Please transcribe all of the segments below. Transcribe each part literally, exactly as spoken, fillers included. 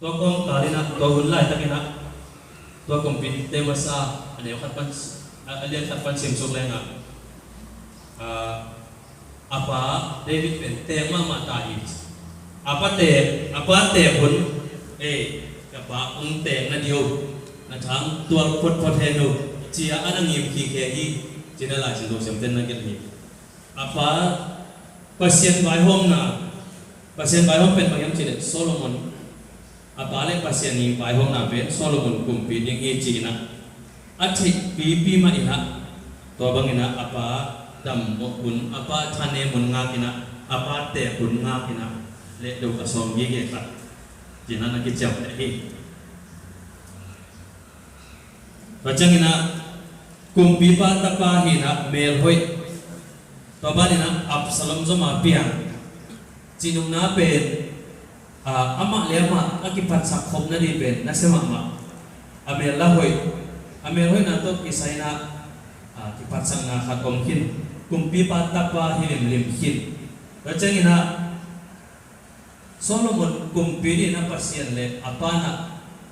Tua kawmkal in ah, tua hun laitakin ah, tua kumpi te masa a neu khat pan, a, a lian khat pan simsuk leng ah, a, a pa David pen teek mahmah ta hi. A pa teek, a pa teek hun, e, ka pa hong teek na ding uh, na thang tual photphot hen uh, ci-a a na ngim khikhe hi, ci-in a Lai Siangtho siamten na gelh hi. A pa Pasian vaihawmna, Pasian vaihawm pen bang hiam cih leh Solomon, a pa le Pasian i vaihawmna pen Solomon kumpi ding hi ci-in ah, a theih pipi mah in ah, tua bangin ah a pa dam hun, a pa thanem hun ngak in ah, a pa teek hun ngak in ah, leh do ka sawm gige khat ci-in ah na kiciam leh hi. Tua ciangin ah kumpipa tapa hi in ah melhoih. Tua ban in ah Absalom zom a piang. Cihnopna pen, a, amah le amah a kiphatsak khop nading pen nasia mahmah. A mel la hoih, a melhoihna tawh kisai in ah, a, kiphatsakna khat om khin. Kumpipa tapa hi limlim khin. Tua ciangin ah Solomon kumpi ding in ah Pasian le a pa in ah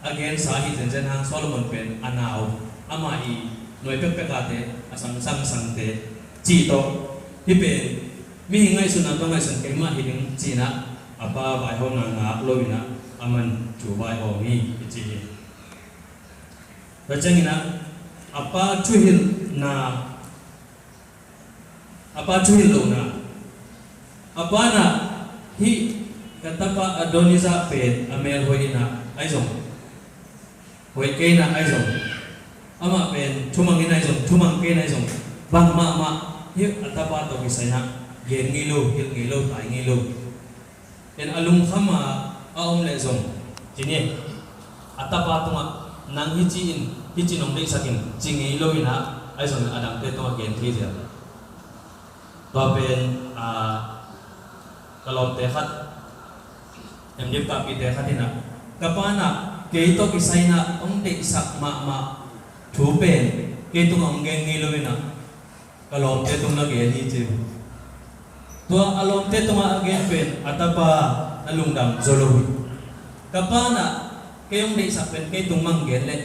a gensa hi zenzen hang, Solomon pen a nau, amah i nuai pekpek a te, a sangsangsangte cih tawh, hih pen mihing ngaihsutna tawh ngaihsun keimah hi ding ci-in ah, a pa vaihawmna ngak lo in ah aman thu vaihawm hi, i ci hi. Tua ciangin ah a pa thuhilhna, a pa thuhilh lohna. A pa in ah hih ka tapa Adonijah pen a mel hoih in ah ahi zong, hoih kei in ah ahi zong, amah pen thumang in ahi zong, thumang kei in ahi zong, bang mahmah hih a tapa tawh kisai in ah gen ngei lo, hilh ngei lo, tai ngei lo. En a lungkham a a om leh zong, ci ni, a tapa tungah nang hih ci in, hih ci nong deihsak in ci ngei lo in ah, ahi zongin a dangte tungah gen thei zel. Tua pen, a, ka lawmte khat, M D F kapite khat in ah, ka pa in ah kei tawh kisai in ah hong deihsak mahmah thu pen kei tungah hong gen ngei lo in ah, ka lawmte tung na gen hi ci uh. Tua a lawmte tungah a gen pen a tapa na lungdam zaw lo hi. Ka pa in ah kei hong deihsak pen kei tung mang gen leh,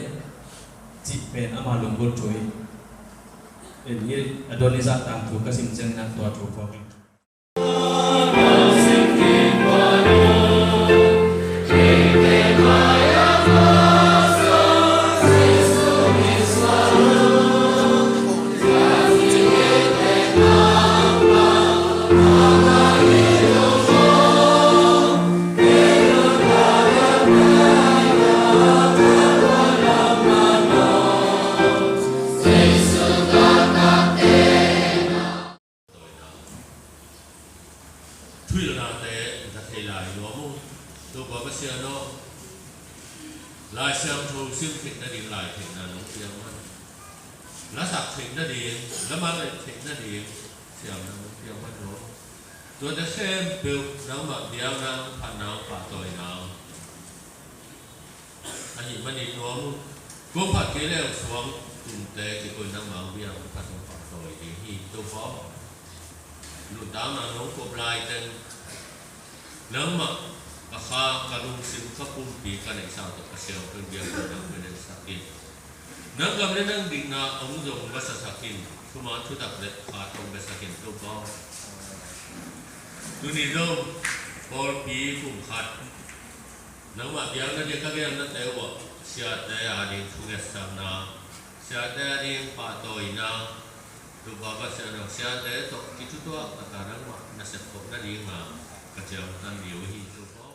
cih pen ama lunggulh thu hi. En hi, Adonijah tangthu ka sim ciangin ah tua thu phawk hi. Thuhilhnate na thei lai nuam uh. Topa Pasian aw, Lai Siangtho sim theih nading lai theihna nong piak man. La sak theih nading, la mangaih theih nading siamna nong piak man aw. Tuate khempeuh nangmah biakna, phatna, pahtawina ahih manin nuam uh. Kua phat kei leh suang tunte kikoih nangmah biak phat nong pahtawi ding hi. Topa aw, nuntakna nong kop laiteng nangmah ka kha, ka lungsim, ka pumpi, ka neihsa tawh ka siangtho biak nang pia neihsak in. Nang gam le nang dikna hong zong masasak in, thuman thutak le phat hong biasak in. Topa aw, tuni zong pawlpi kum khat nangmah biakna ding ka gelnate uh ah, siate ading thungetsakna, siate ading pahtawina, Topa Pasian aw, siate tawh kithutuak taka nangmah na sepkhop nadinga ka ciamtan ding uh hi, Topa aw.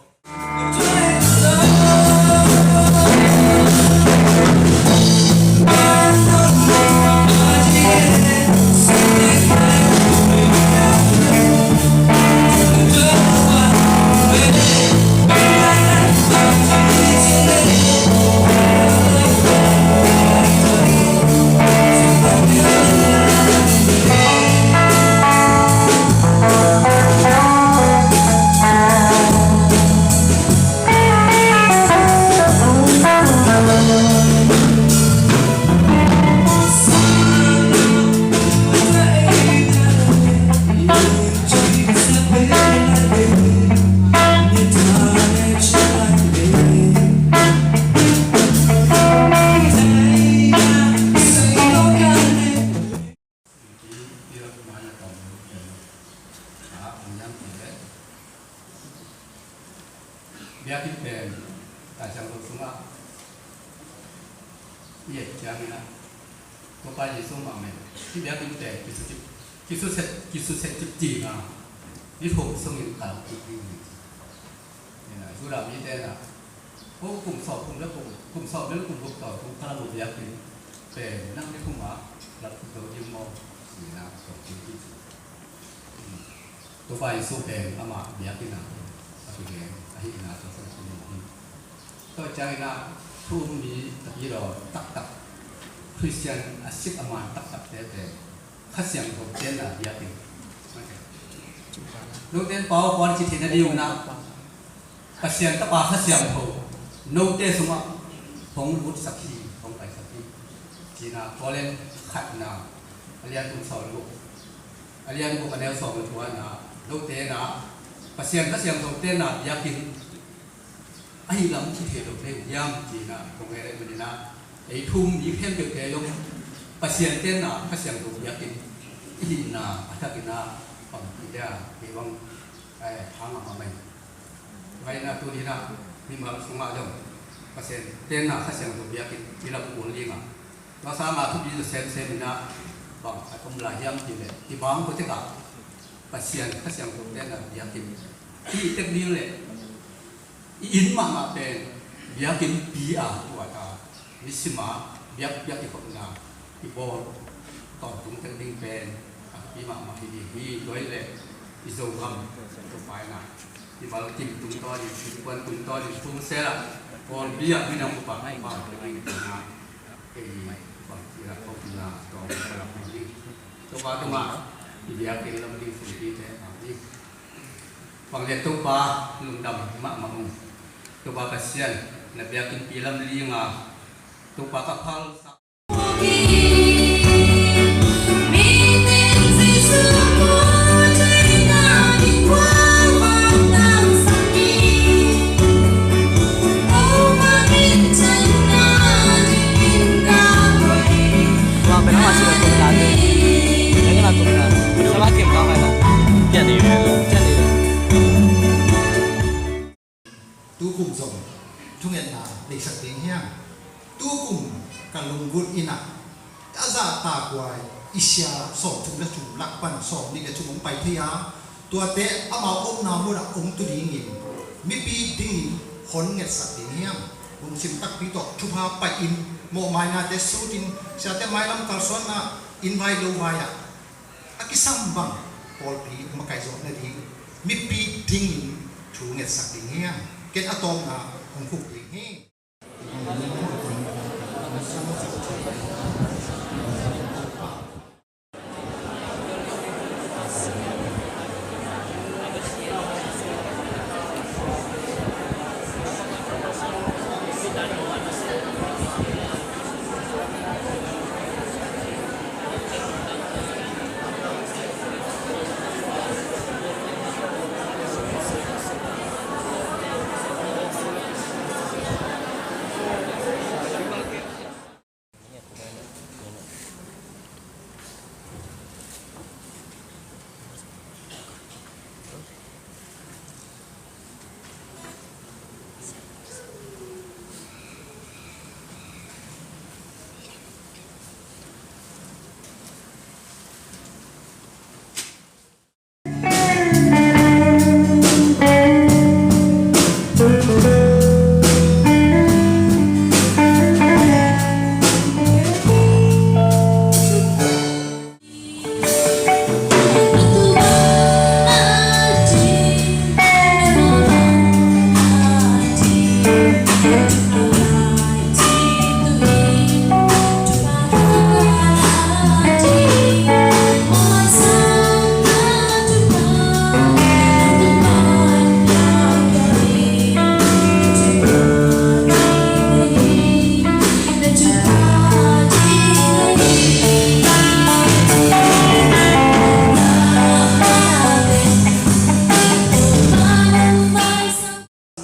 Pen Lai Siangtho sungah i et ciangin ah, Topa Jesu mahmah in hih biakinn pen kisusia, kisusia, kisusia cipcip a, ni thum sungin kalak kik ding hi. Ina, Judah mite na, ko kum sawm, kum le kum, kum sawm le kum guk tawh kum kalak uh biakinn pen nang ni thum a kalak kik ding maw? Ina, tawh kik ding. Topa Jesu pen amah biakinn ah a kigeng ahihna tawh sangkun hi. Tua ciangin ah thu um mi a kidawn taktak, Khristian a sik a man taktakte pen Kha Siangtho tenna biakinn. Note in pau pawl ci theihna ding un ah Pasian Tapa Kha Siangtho note sungah hong lutsak hi, hong paisak hi. Cihna Korin khatna a lian thum sawm le guk, a lian guk a neu sawm le kuana, note na Pasian Kha Siangtho tenna biakinn ahi lam ci thei lo thei uh hiam cihna kong hei rei manin ah, ei thu um mi khempeuhte zong Pasian tenna Kha Siangtho biakinn i hihna a thakin ah pangkik dia kei bang, eh, hang a mah mai. Vaina tuni na mimal sungah zong Pasian tenna Kha Siangtho biakinn i lam kul ding a, tua sangah thupi zaw semsem in ah bang a tom lai hiam cih leh, i bang ko tek ah Pasian Kha Siangtho tenna biakinn i tek ding leh i inn mahmah pen biakinnpi a tuat a, nisim a biakpiak i khopna i bawl tawntung tek ding pen a thupi mahmah hi ding hi. Tua hi leh i Zogam Topa in ah i bal kim tung tawn in, innkuan tung tawn in, pumsel ah pawlpi ah minam upa, upa tung in tung a, ei bang kira khopna tawng kalak hi ding. Topa tungah i biakinn lam ding sunpite a ding. Bang lian Topa lungdam mahmah ung. Topa Pasian, na biakinnpi lam ling a, Topa ka phal sa. Tukum zong thungetna deihsak ding hiam? Tukum ka lunggulh in ah a zahtakhuai i sia sawmthum le thum lak pan sawmnih le thum hong pai thei a, tuate amau omna munah hong tu dingin mipi dingin hong ngetsak ding hiam? Lungsim takpi tawh thupha pai-in mawhmainate sutin, siate mailam kalsuanna inn vai lo vai-ah a kisam bang pawlpi makaih zawh nading mipi dingin thu ngetsak ding hiam? Ken a tawpna hong khuk ding hi.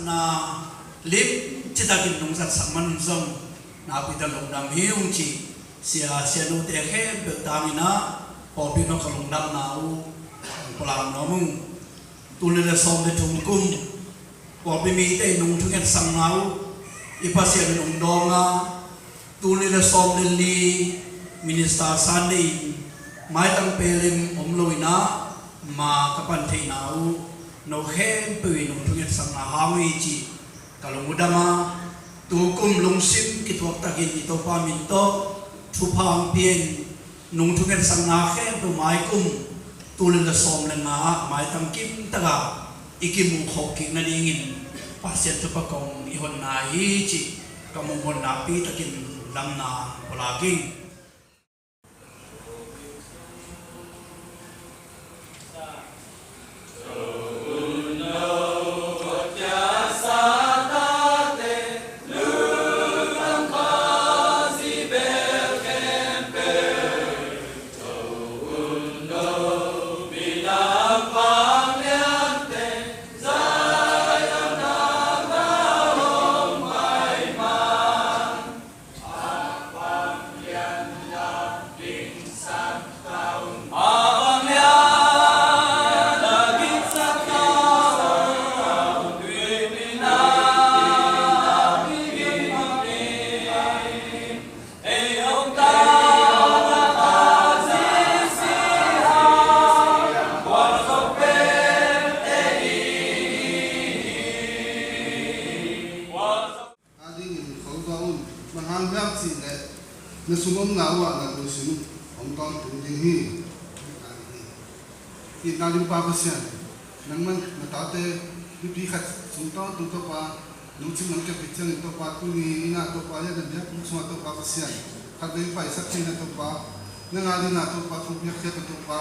Na lim citakin nungzatsak man zong nakpi tak lungdam hi ung ci. Sia, sianute khempeuh tangin ah pawlpi nong ka lungdamna uh hong pulak nuam ung. Tul nih le sawm le thum kum Pawlpi mite nung thungetsakna uh i Pasian in hong dawng a, tul nih le sawm le li Minister Sunday in maitang pelem om lo in ah, ma ka pan theihna uh no khempeuh in nung thungetsakna hang uh hi cih ka lung uh dam a, tukum lungsim kithuak takin i Topa min tawh thupha hong pia in, nung thungetsakna khempeuh maikum tul nih le sawm le nga ah maitang kim takah i kimuh khawh kik nadingin Pasian thupha kong i honna hi cih ka muh hon nakpi takin damna pulak ing. Adingin khauza un, bang hang hiam cih leh na sungomna uh ah na lungsim hong tawntung ding hi. Itna ding Pa Pasian, nangman na tate mipi khat sung tawntung Topa, nungcing nang kepit ciangin Topa, tuni in ah Topa, lian na biak sungah Topa Pasian, khat vei paisak thei na Topa, na ngai ding na Topa, thong piak thei na Topa.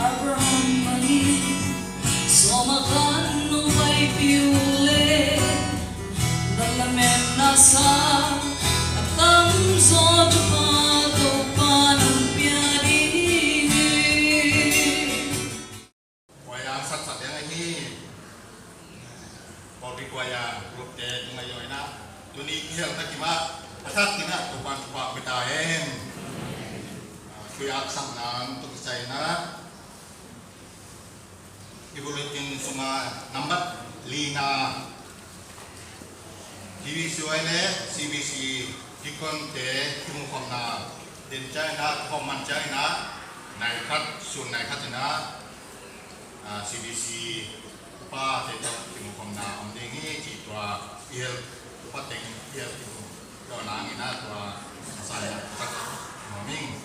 Abraham bangin sawm a khat nong paipih uh leh, na lametna sang a tamzaw thupha Topa nong pia ding hi. Choir a saksak ding ahi. Pawlpi choir group te tung ahi ina, tuni kihel na kimah a thak kina Topa thupha pia ta hen. Choir a sakna tuk sa ina, i bulletin sunga nambat lina, T B C Y le C B C deacon te kimukhawmna den ciangina, kikhawm man ciangina, nai khat, sun nai khat ina, ah, C B C upa te tawh kimukhawmna om ding hi ci tua i hel upa teng i hel kimu tua nangina tua sa ya tak nuam ing.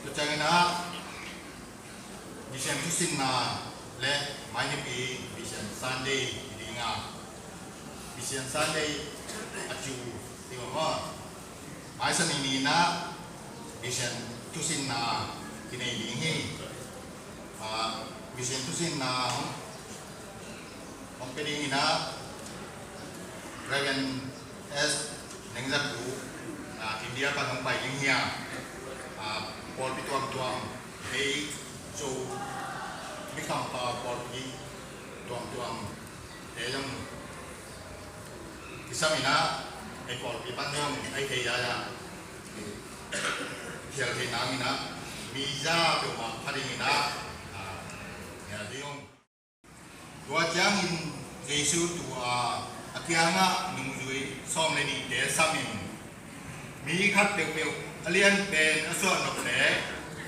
Tua ciangina, Vision thusinna le mai nipi Vision Sunday i ding a, Vision Sunday a ci uh ding a maw. Mai Sani ni-in ah Vision thusinna kinei ding hi. Ah, Vision thusinna hong hong pia dingin ah Reverend S Nengzaku, ah, India pan hong pai ding hi a, ah, pawlpi tuamtuam, ei Zo, Mikhampa pawlpi tuamtuam te zong kisam in ah, ei pawlpi pan zong ei thei ya ya, khial thei nang in ah, mi za peuhmah pha dingin ah, ah, khial ding. Tua ciangin Jesu tu a, a kiangah nungzui sawm le nihte samin, mi khat peuhpeuh a lianpen a suah nop leh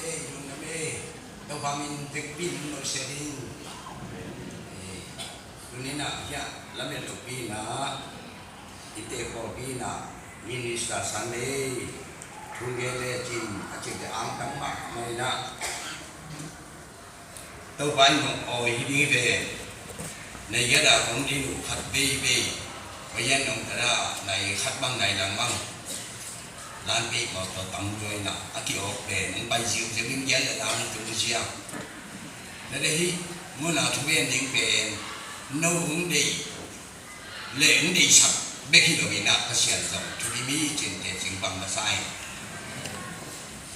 Ei, lungdam ei. Topa min pekpi in lo sia ding. Ei, tuni-in ah hiah lamet lopi-in ah i teekpawlpi-in ah Minister Sunday thu gen lecin a cihte angtang mahmah in ah Topa in hong awi hi ding hi ve. Na hiat a kong din uh khat veivei, va hiat nong tat a, nai khat bang nai lang bang, lan pei mawtaw tam lua in ah a ki-awk pen hong pai ziauziau in, hiat le lam tung zia. Na deih hih mun a thugen ding pen no hong deih le hong deihsak bek hi lo in ah Pasian zong thudim hi cih teci bang masa in.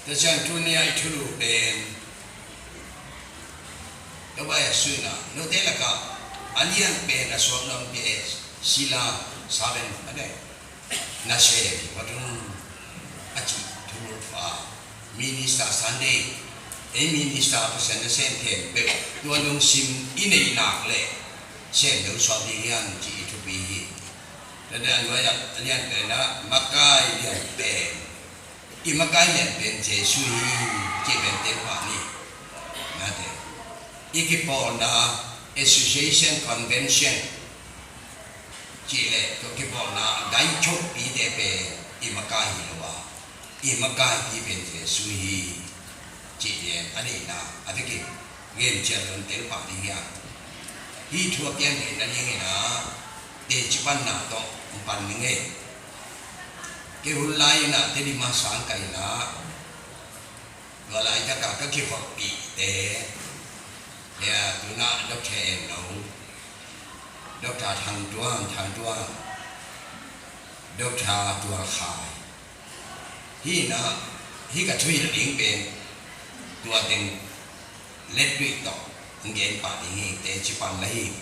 Tua ciang tuni-a i thulu pen Topa Jesu in ah note lakah a lian pen a suak nuam pen Sila, Saben, a deih, nasem hi pah tung a cih thulu a, Minister Sunday, ei minister Pasian nasem khempeuh tua lungsim i neih nak leh sem lo suak ding hiam cih i thupi hi. Tua dan a lian pen ah makai lian pen, i makai lian pen Jesu hi cih pen tel pah ni. Nate, i kipawlna, association, convention cih leh tua kipawlna a gai thokpite pen i makai hi lo a, i makaipi pen Jesu hi cih lian a deihna a vekin gen ciat lo in tel pah ding hi a. Hih thu a pian theihna dingin ah teci panna tawh hong pan ning ei. Kei hun lai-in ah Tedim ah sang ka hi in ah, tua laitak a ka kihoppihte, ya, tu-in ah Doctor En No, Doctor Thang Tuan, Thang Tuan, Doctor Tual Khai. Hih in ah, hih ka thuhilh ding pen tua teng lettuih tawh hong gen pah ding hi, teci pan la hi.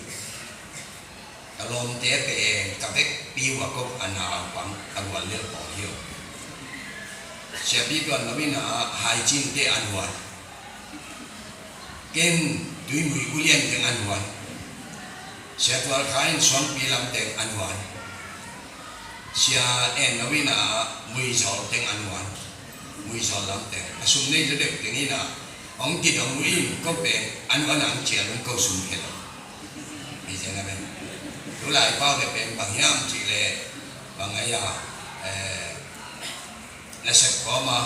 Ka lawmte pen ka vekpi uh a kop a nau pang a guallel pawl hi uh. Siapi Tuan Lo in ah Haicin teng an huan. Ken Tuimui Ulian teng an huan. Sia Tual Khai in Suangpi lam teng an huan. Sia En No in ah Muizawl teng an huan. Muizawl lam teng. A sum nei zaw deuh teng in ah hong kidong uh in ko pen an huan ang cial un ko sum khe lo. Mi cian a pen. Tu lai pau le pen bang hiam cih leh bang a ia, eh, nasep kawm a,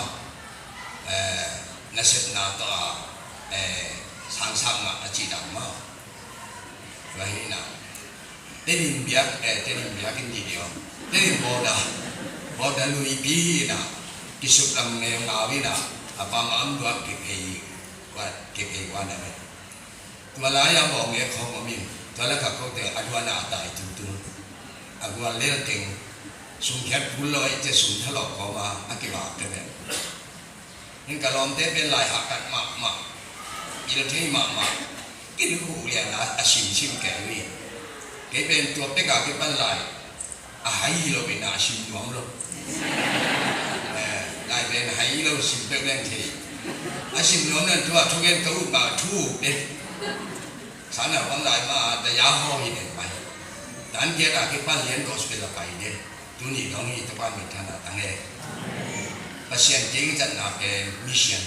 eh, nasepna tawh a, eh, sangsakna a cih dan mah. Tua hi in ah Tedim biak, eh, Tedim biakinn didi aw. Tedim border, border luipi hi in ah, kisuk lam ngeungau in ah, a pam a am duak kiphei, kiphei kuan a ve. Tua lai-a bawng nge khawng om in, tua lakah kote a duan a tai tutu. A guallel teng, sum khiat kul lo, ei te sum thalawh kawm a, a kivak te ve. Hih ka lawmte pen lai hahkat mahmah, pil thei mahmah, kilkhuh lian a, a simsim kei uh hi. Kei pen tua pek a kipan lai A hai hi lo in a sim nuam lo. Eh, lai pen hai hi lo sim peuh leng thei. A sim nuam nan tua thugen ka ut ma thu eh. Sana bang lai ma da ya ho hi den pai. Dan dia da ke pan lian gospel a pai de. Tuni dong hi ta pan mit thana tange. Pasian keng zat na pen mission.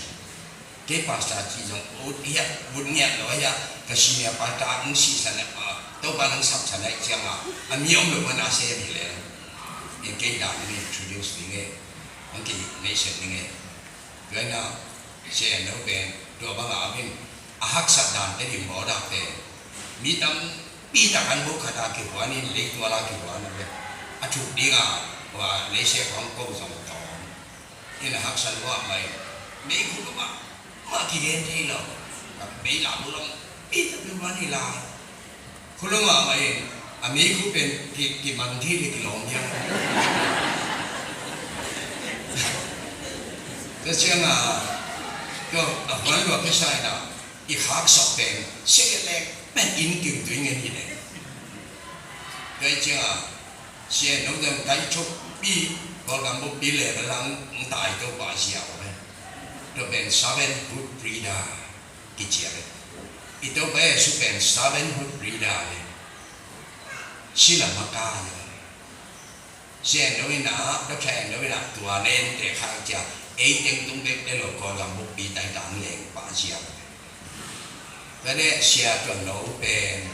Kei pastor ci zong ut hiah, ut ngiat lo hiah, ka senior pastor ang si san a, Topa nang sap san a i ciang a, a mi om lo man a se mi le. In kei dan ni introduce ni nge, ang kei nei sen ni nge. Tua na, se no pen, tua bang a min, a haksa dan te di mo da pen. Mi tam, pi ta kan bo kata ki huan in, lei tua la ki huan a le. A thuk ding a, wa lei se kong ko zong tong. Ina haksa lua mai. Mei khu ka ma, ma ki gen thei lo. Ka mei la bu long, mei ta pi ma ni la. Khu lo ma mai, a mei khu pen ki, ki man thei le ki long yang. Ka ciang a, ka a huan lua ka sai na, i haksa pen, se le pen in kim tu ngen ni le. Ka ciang a, Sia no dang kai chok pi, Kawlgam buppi le ka lang ng tai to pa sia ko le. To pen servanthood breeder ki cia le. I to pa su pen servanthood breeder le. Sila maka le. Sia no ina, to sia no ina tua nen te khang cia. Ei teng tung bek te lo Kawlgam buppi tai tang leng pa sia ko le. Ka deh sia tua no pen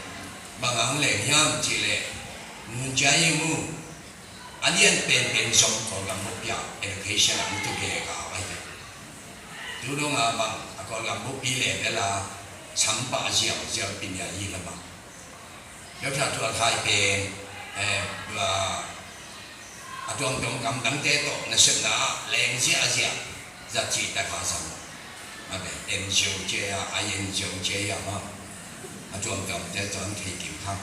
bang ang leng hiam ci le. Nun cia i mu. A lian penpen zong Kawlgam buppi ah education ah an tu kei ka vai ve. Tu dong a bang a Kawlgam buppi level a sam pah ziauziau pi nia hi la bang. Doctor Tual Khai pen, eh, tua a tuamtuam gamdangte tawh nasepna ah leng ziahziah zat cih tak a zang. A ve, en ziau cia, a en ziau cia ma. A tuamtuamte tawh an thei kim kha.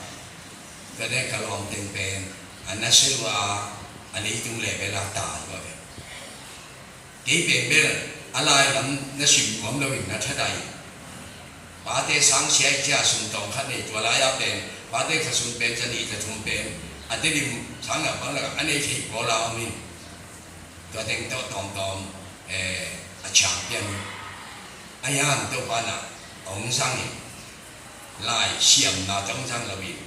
Ka deh ka lawm teng pen a nasia lua a leitung level a tai lua ve. Kei pen bel a lai lam na sim nuam lo in na thadai. Pate sang sia i cia sum tawng khat nei tua lai a pen pate kha sum pen za nih za thum pen a te lim sang a bang lak a nei thei pawl a om in. Tua teng tawh tawmtawm, eh, a champion. A hian Topa na hong zang in. Lai siamna tawh zang lo in,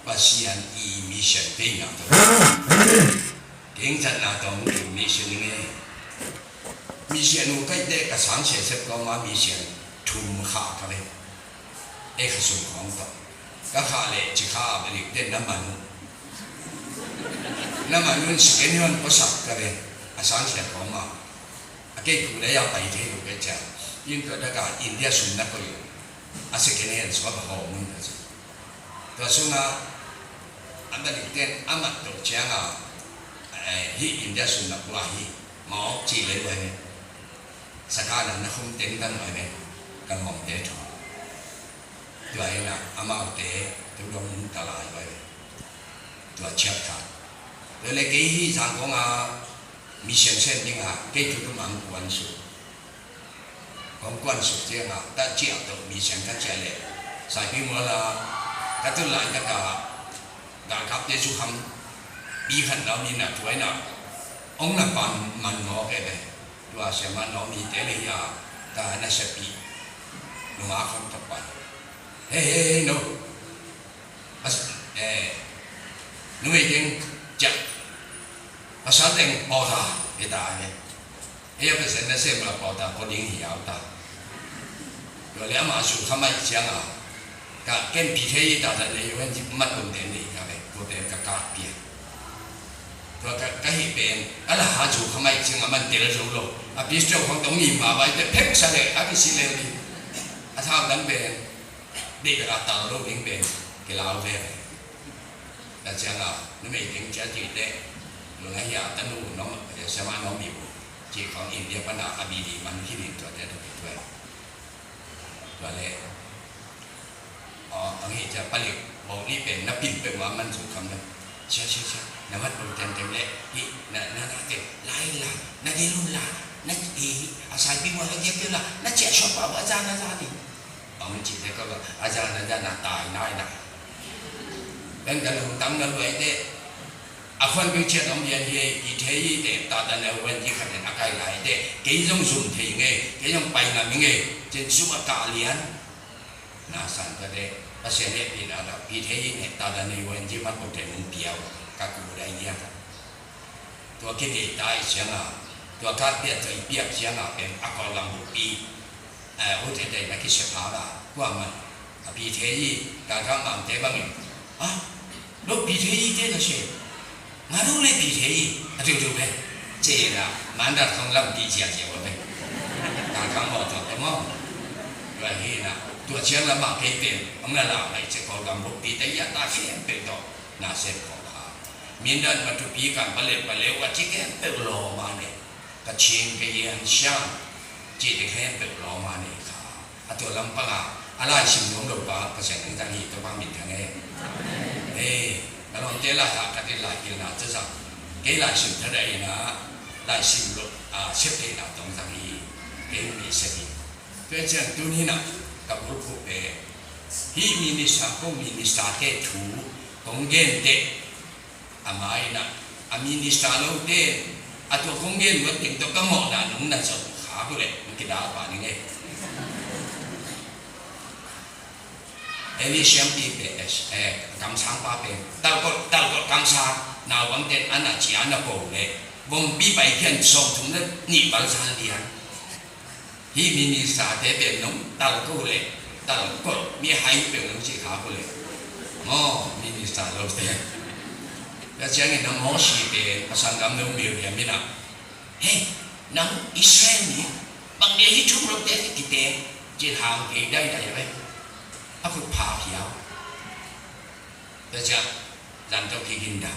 Pasian i mission veina tawh. Keng zatna tawh mission i nge. Mission uh kaite ka sang sia sep kawma mission thum kha ka ve. E kha sum khawng tawh. Ka kha le ci kha a balik ten na man uh. Na man un second hand pasak ka ve. A sang sia kawma. A kei ku le ya pai thei lo ke cia. In ka daka India sum na koi. A second hand sua ba hawm un ka ci. Tua sungah a balik ten a mat tok ciangah, eh, hih India sum na kua hi mawk ci lel uh hi. Sakana na khum teng dan uh hi. Ka lawmte thu. Tua inah amaute tu dong ka lai uh hi. Tua ciat kha. Tua le kei hih Zangkong a mission sen dingah kei tu dum ang kuan su. Kong kuan suk ciangah, ta ciah toh mi siang ka ciah leh. Saipi mual a, ka tun lai takah, galkapte zukham, pi khat na om in a tuai na, ong na pan man mawk e ve. Tua siama na om hi te le hi a, ka na siapi. Nunga khong ka pan. Hei, hei, hei, no. Pas, eh, numei teng ciah. Pasal teng pawta, hi ta ve. Hei a pasal na sem la pawta ko ding hi au ta. Tua le amah zu kha mai ciang a. Ka ken pi thei ta ta nei wen mat kum te nei ka ve, ko te ka ka pia. Tua ka, ka hi pen, a la ha zu kha mai ciang a man tel zo lo. A pistol khong tong ni ma bai te phek sa le, a ki si le ni. A thau dan pen, dei ka tal lo ding pen, ki lau ve ve. Ka ciang a, numei teng cia ci te, lu na hia tanu nong, siama nong mi bu, ci khong India pana a bi di man khi ni tua te tu tua. Tua le, o, ang hi cia palik, bau ni pen na pin pe wa man zu kam le. Cia, cia, cia, na mat bau ten ten le, hi, na, na, na te, lai la, na di lun la, na, hi, a sai pi wa la gia ke la, na cia shop pa wa za na za ni. Ang ci te ka wa, a za na za na tai nai na. Pen ka lung tang na luai te, A khuan bek ciat om lian hi ei, Peter i te, Tate na wan ci khat in a kai lai te, kei zong zum thei ngei, kei zong pai ngam ngei, cin sum a kah lian. Na san ka te, Pasian hehpihna la, Peter i ne, Tate na wan ci mat ko te nung piau, ka ku dai nia. Tua kidei ta i cianga, tua ka piak tua i piak cianga pen, a Kawlgam bukpi, eh, u te te na kisia pha la, kua man, a Peter i, ka ka man te bangin, ah, lo Peter i te na se, nga lo le Peter i, a tiu tiu pe, ce na, man dat kong lam ti cia cia wa pe, ka ka mo tua ka mo, tua hi na, tua ciang la ma kei pen, ang na la mai ce Kawlgam bukpi te ya ta se pe to, na se ko ha. Mindat, Matupi, Kanpetlet, Paletwa ci khempeuh lawm a nei. Kachin, Kayin, Shan cihte khempeuh lawm a nei kha. A tua lampang a, a laisim nuam lo pa Pasian hong zang hi, Topa min thang e. Hei, ka lawmte lai-ah ka din lai pilna ca zang. Kei laisim thadaina, laisim lo, a, septheihna tawh zang hi. Kei mi sep hi. Tua ciang tuni-in ah ka bulphuh pen hih minister, kong minister-te thu kong gen teh, a ma-in ah a minister lote a tua kong gen luat teng tawh ka mawhna nong na zong kha uh leh, kidal pah ning ei. Eli Siampi pen, eh, kamsang pa pen, talkot, talkot kamsang, naupangte'n a na ci a na ko leh, vompi pai khian sawmthum le nih bal san lian. Hih minister-te pen nong talkot leh, talkot, mihai pen nong ci kha uh leh, maw, minister lote. Tua ciangin a Mawsi pen a sanggam lo Miriam in ah, hei, nang Israel mi, bang dia hih thu lote kiteng, ci-in hang kei daidai ve. A khut pha hiau. Tua ciang, zan tawh kigindan.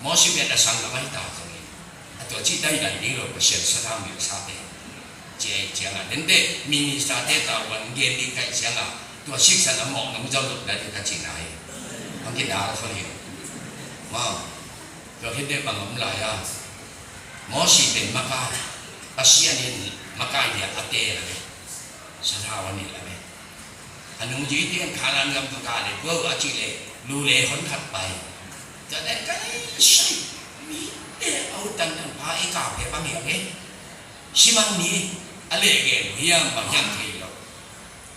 Mawsi pen a sanggam ahi ta zongin, a tua cih daidai ding lo, Pasian sathau milsate. Ci-a i ciangah, dente minister-te tavuan gen ding ka hih ciangah, tua siksan a mawh nong zon lo na ding ka cihna hi. Hong kidal khol hi. Maw, tua khit teh bang om lai a, Mawsi pen makai, Pasian in makai dia a teel a ve. Sathau a nilh a ve. A nungzuite in Kanaan gam tawh kah leh, tua uh a cih leh, lu le hon khat pai. Tua teh ka lei sai, mite a ut tantan pha, i kau phe bang hiam e. Simang ni, a leh gen hiam bang hiam thei lo.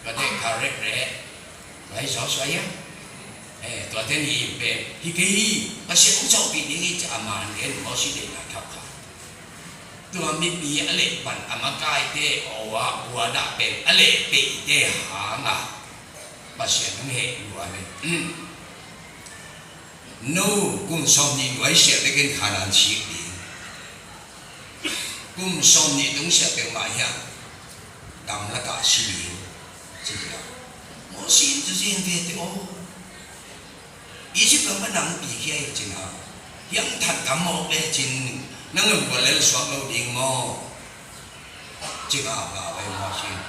Tua teh ka rep rep, vai zaw suai hiam. Eh, tua teh ni in pen, hi kei hi, Pasian hong sawhpih ding hi ci a man gen, Mawsi deihna thak kha. Tua mipi a leh pan a makaite aw a, ua dah pen a leh peite hang a, Pasian hong heh lua le. No, kum sawmnih nuai siah tekin Kanaan sik ding. Kum sawmnih tung siah peuhmah hiah gamlakah si ding, ci hi a. Mawsi in tua ci hi ve teh aw. Egypt gam pan nang pikhia hi cin a, hiang that gam mawk le cin, nang le gual lel suak lo ding maw? Ci ngau ngau ei Mawsi in.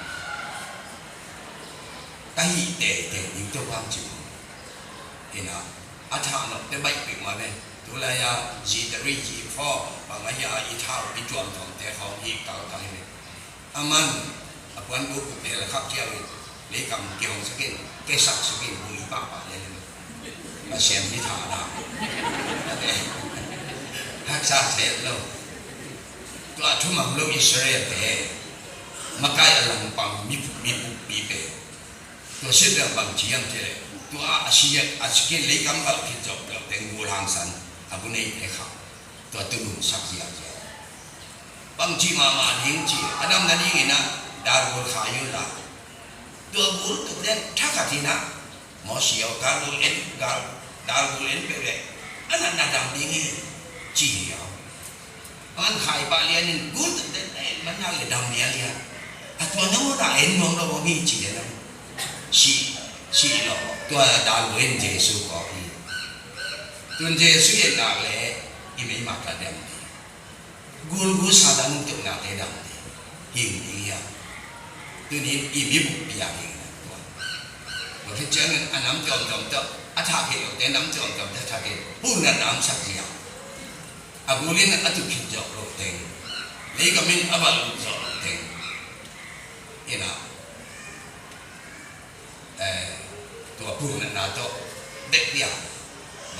Ka hih teitei ding tawh bang ci maw? Hi na, a thah nop te baih pek mah ve. Tulai a G three, G four bang a hia, i thau i tuamtuamte khawng hi kalkal hi ve. A man, a puan buk tel khap ciau in, leikam kihong sak in, kesak sak in, bui pahpah le le. Pasian mi tha na. Haksa sel lo. Tua thumang lo Israel te, makai a langpang mi, mi bukpi pen, tua sit bel bang ci hiam cih leh, tua a si, a si kei leikam bal khit zawh lo teng gul hangsan, a bu nei te kha. Tua tu nungsak ziahziah. Bangci mahmah ding ci, a dam nadingin ah dalgul khai uh la. Tua gul tuk den thakhat in ah, Mawsi aw, dalgul en, dal, dalgul en peuh leh a natna dam ding hi, ci hi aw. An khai pah lianin gul tuk den a en man nak leh dam lianlian. A tua nangawn ah en nuam lo om hi ci leh, sih, sih lo, tua dalgul in Jesu kawk hi. Tun Jesu i et nak leh i mei mah ka dam ding. Gulgul Satan nungteuhnate dam ding. Hing ding hi a. Tuni in i mi bukpi a hing na tua. Tua khit ciangin a nam tuamtuam tawh a thah kei lote nam tuamtuam tawh thah kei, pulnatna om sak ding a. A gul in a tu khit zawh loh teng, leikam in a bal zawh loh teng, in ah, eh, tua pulnatna tawh bek ding a.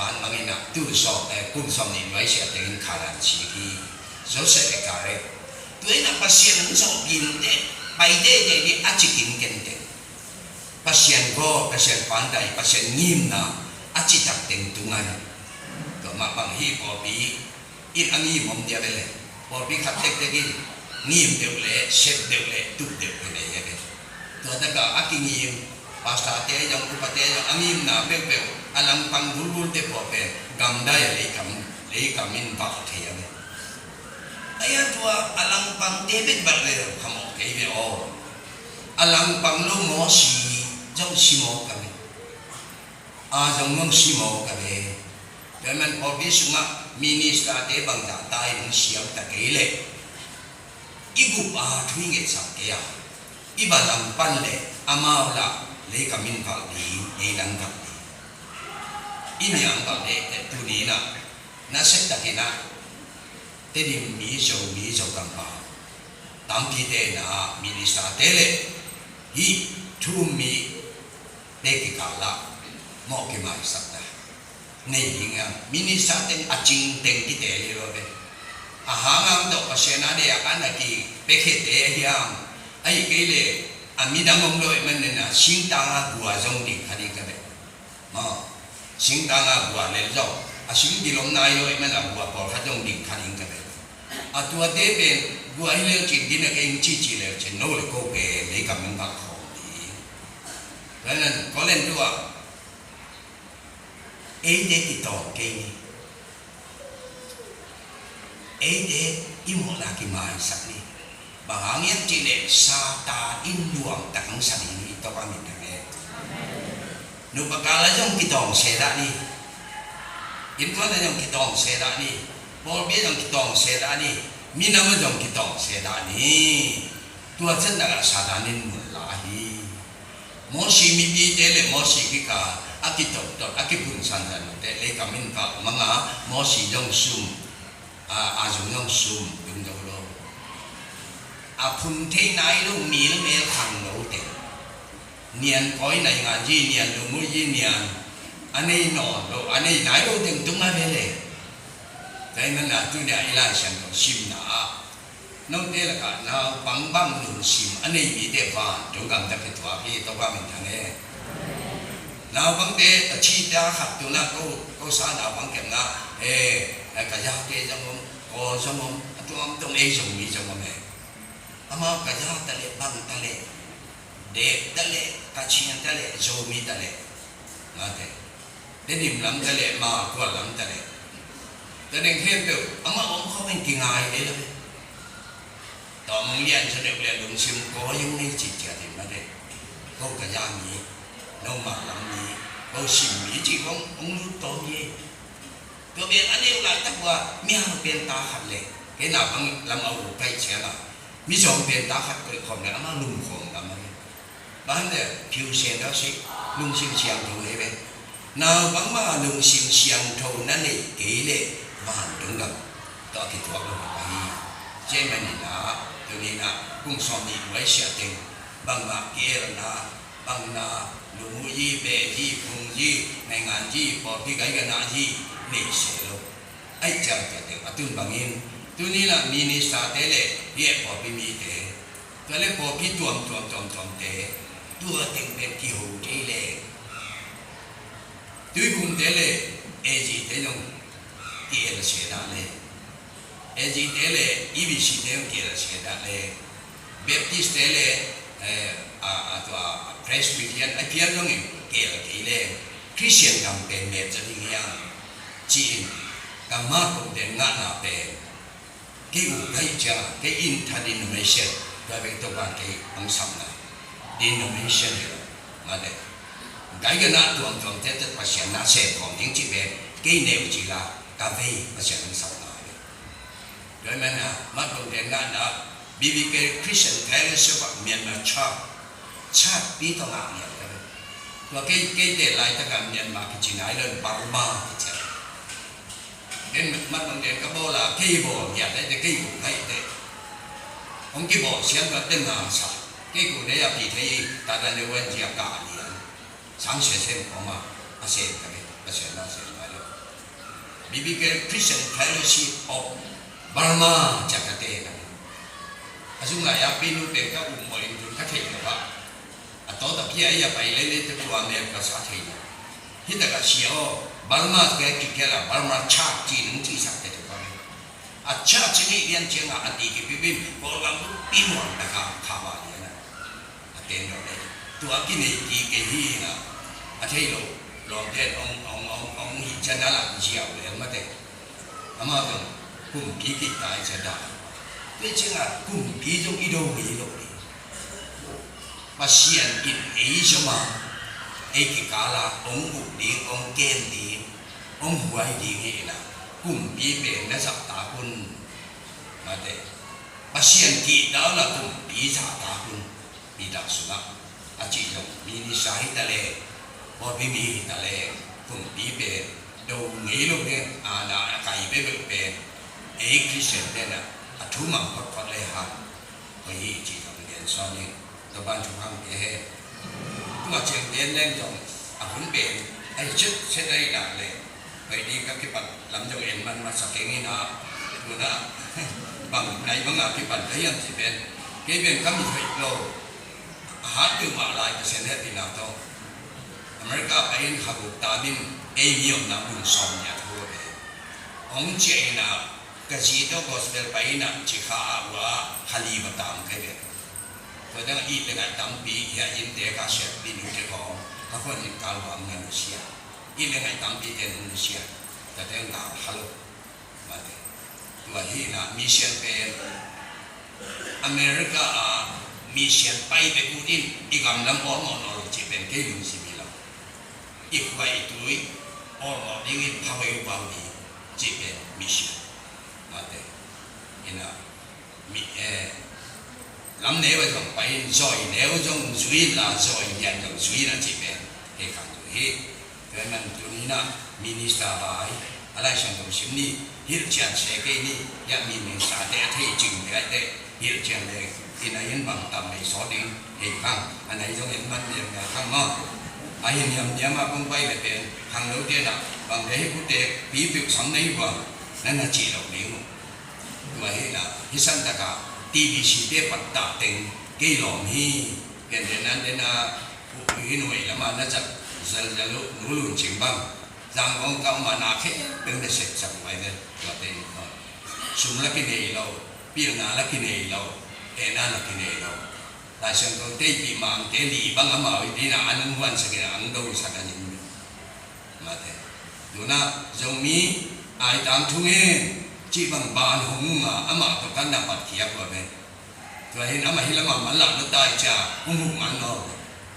An bangin ah tu sawm, eh, kum sawm nih nuai sia tengin khalan sik hi. Joseph Eckard. Tua in ah Pasian hong zawh gim teh, pai teh teh dih a ci kim kenteng. Pasian gaw, Pasian pandai, Pasian ngimna a citak teng tung a hi. Tua mah bang hi pawlpi in a ngim om dia ve le. Pawlpi khat tektek in ngim deuh le, sep deuh le, tuh deuh hi nei a ve. Tua takah a kingim, pastor te zong, upa te zong, a ngimna peuhpeuh a langpang bulbul te pawh pen gamdai a leikam, leikam in valh thei a ve. Ahi a tua a langpang te bek valh ve khamawh kei ve aw. A langpang lo Mosi zong si mawk a ve. A zong mong si mawk a ve. Tua man pawlpi sungah minister te bangzah ta in hong siam ta kei leh, i gup a thu i ngetsak kei a, i va langpan leh amau lah leikam in valh ding, ei lang valh ding. I niang valh ding teh tuni in ah, na set takin ah, Tedim mi, Zomi, Zogam pa, tampi te in ah minister te leh hih thu um mi te kikal ah mawh kimaisakna nei ding hiam? Minister teng a cing teng kitel hi lo ve. A hang hang tawh Pasian a deih a kan a kipiakhia te hiam? Ahih kei leh a midang om lo ahih manin ah singtang a gua zong ding kha ding ka ve. Maw, singtang a gua lel zong a sing dilom nai lo ahih manin a gua pawlkhat zong ding kha ding ka ve. A tuate pen gua hi leu cin, gina kei hong cici leu cin, no le ko pen leikam in valh khawm ding. Tua ahih manin Korin tua, eite kitawng kei ni. Eite i mawhna kimaisak ni. Bang hang hiam cih leh Satan in nuamtak hong sa ding hi, Topa min thang e. Nupa kal ah zong kitawng se dah ni. Innkuan ah zong kitawng se dah ni. Pawlpi ah zong kitawng se dah ni. Minam ah zong kitawng se dah ni. Tua ciang takah Satan in mun la hi. Mosi mipite le Mosi kikal a kitottot, a kiphun sansan te leikam in valh mang a, Mosi zong sum, a, a zung zong sum dungdo lo. A phun thei nai lo, mil mel khang lo te. Nian kawi nai ngan zi, nian lumuh zi, nian a nei nawn lo, a nei nai lo teng tung a ve le. Tua ahih manin ah tuni a i Lai Siangtho simna ah, note lakah naupang bang lungsim a nei mite vantung gam tawh kithuak hi, Topa min thang e. Naupangte a cihte a khat tuna ko, ko sa naupang kepna, eh, ka zate zong om, ko zong om, a tuamtuam ei Zomi zong om e. Amau ka za ta leh, bang ta leh, Dek ta leh, Kachin ta leh, Zomi ta leh, mate. Tedim lam ta leh, ma kua lam ta leh. Tua ding khempeuh amah om khawm in kingai ei lo ve. Tawm hong lian sa deuh leh lungsim kawi hong nei cih ciat in mate. Ko ka za mi, no ma lam mi, ko sim mi cih khawng hong lut tawm hi. Tua pen a neu laitak uh a, mihau pen ta khat leh, kei naupang lam a uh kaih ciang a, Mizo pen ta khat koih khawm leh amah lum khawm lam a hi. Bang hang leh phiu sen dah si, lungsim siangtho hi ve. Naupang mah lungsim siangtho na neih kei leh vantung gam tawh a kithuak lo hi. Tua ahih manin ah, tuni in ah, kum sawm nih nuai sia teng, bangmah kielna, bangna, lumuh zi, beh zi, phung zi, naingan zi, pawlpi gai ganah zi, nei se lo. Ahih ciang tua teng a tun bangin, tuni in ah minister te leh hih pawlpi mite, tua leh pawlpi tuamtuam tuamtuamte, tua teng pen kiho thei leh, Tuiphumte leh A G te zong kiel se dah leh, A G te leh E B C te zong kiel se dah leh, Baptist te leh, eh, a, a tua Presbyterian a phial zongin kiel kei leh Christian gam pen mel zaw ding hiam ci-in, ka mat kong den ngahna pen, kei uh ka hih ciangin, kei interdenomination, tua bek tawh kei hong sapna denomination hi lo. Mate. Gai ganah tuamtuamte tawh Pasian na sem khawm ding cih pen kei neu cil a, ka vei Pasian hong sapna hi. Tua ahih manin ah, mat kong den ngahna, B B K Christian Fellowship of Myanmar Church, church pi tawh ngah ngiat ka ve. Tua kei, keite laitak a Myanmar kici nai lo in Burma kici a. Ken mat bang den ka bawl a, kei bawl ngiat leh teh, kei bawl ngiat teh, hong kibawl siang ka teh na sa. Kei ku nei a pi thei, ta dan le wan zia ka lian. Sang sia sem kong a, a sem ka ve, a sem na sem nai lo. Biblical Christian Fellowship of Burma, ciah ka te na. A zung lai-a pinu pen ka um mawh in tun ka theih lo a. A tawt a pia i a pai lele te tua mel ka sa thei lo. Hi tak a sia aw, Burma ke kikel a Burma chak ci nung ci sak te tu ka mel. A chak ci ni lian ciang a a ti kipipin Kawlgam pi muang tak a kha ba lian a. A ten lo le. Tua kinei ti ke hi na. A thei lo. Lawm ten ong, ong, ong, ong hi cian a la ziau le ma te. Amah zong kumpi kik ta i cia dai. Tua ciangin kumpi zong i do ngei lo ding. Pasian in ei zom a, ei kikal a hong uk ding, hong kem ding, hong huai ding hi in a, kumpi pen na zat tak un. Mate. Pasian kihta un a kumpi zat tak un. Peter sungah a cih zong minister hi ta leng, pawlpi mi hi ta leng, kumpi pen do ngei lo ding a, na a kai veve pen ei Christian pen a, a thu mang photphot le hang. Koi hi cih zong gen sawn ing. Tua ban thu hang pia hen. Tua ciang gen leng zong a hun pen a hi chet chet a hi dak le. Koi ding ka kipat lam zong en man masa keng in a, tuna bang nai bang a kipan ka hiam ci pen. Kei pen ka mi hoih lo. A hat tu mah lai Pasian hehpihna tawh America pai in kha guk ta min ei mi omna mun sawm nih a thu a ve. Hong ciah in a ka zi tawh gospel pai in a ci kha a ua kha li va tam kai ve. Tua dang it le ngai tampi hia in te ka siat din te khawng ka khon in kal va am na lu sia. It le ngai tampi te nung lu sia. Ka te ngal kha lo. Mate. Tua hi na mission pen America a mission pai bek ut in i gam lam awlmawh nawn lo cih pen kei lungsim hi lo. I khua i tui awlmawh dingin pha vei uh bang ding cih pen mission. Mate. Ina mi, eh, lam neu a zong pai in zawi neu zong zui in la zawi lian zong zui in a cih pen kei khang zui hi. Tua man tuni na minister vai a Lai Siangtho sim ni, hilhcian se kei ni, ya minister te a thei cing te ai te hilhcian le ina in bang tam nei saw ding hei khang, a nei zong in man niam niam khang maw. A hi niam niam a kong pai le pen khang lo te na bang le hi kute pi piu sam nei bang na na ci lo ding uh. Tua hi na hi san taka T B C te pat ta teng kei lawm hi. Ken den an den a hi nuai lama na zat zal zal uh nu lun cing bang. Zang kong kau ma na khe peng na sep sak mai ve. Tua te in kong sum la kinei lo, pilna la kinei lo, ena la kinei lo. Lai Siangtho teipi mang te li bang amau i tina an ang huan sakin ang do sak an in. Mate. Tuna Zomi ai tang thung in ci bang ban hong ma amah to kan na pat kia kua ve. Tua hin amah hi lamah man lah na tai cia hong huk man lo.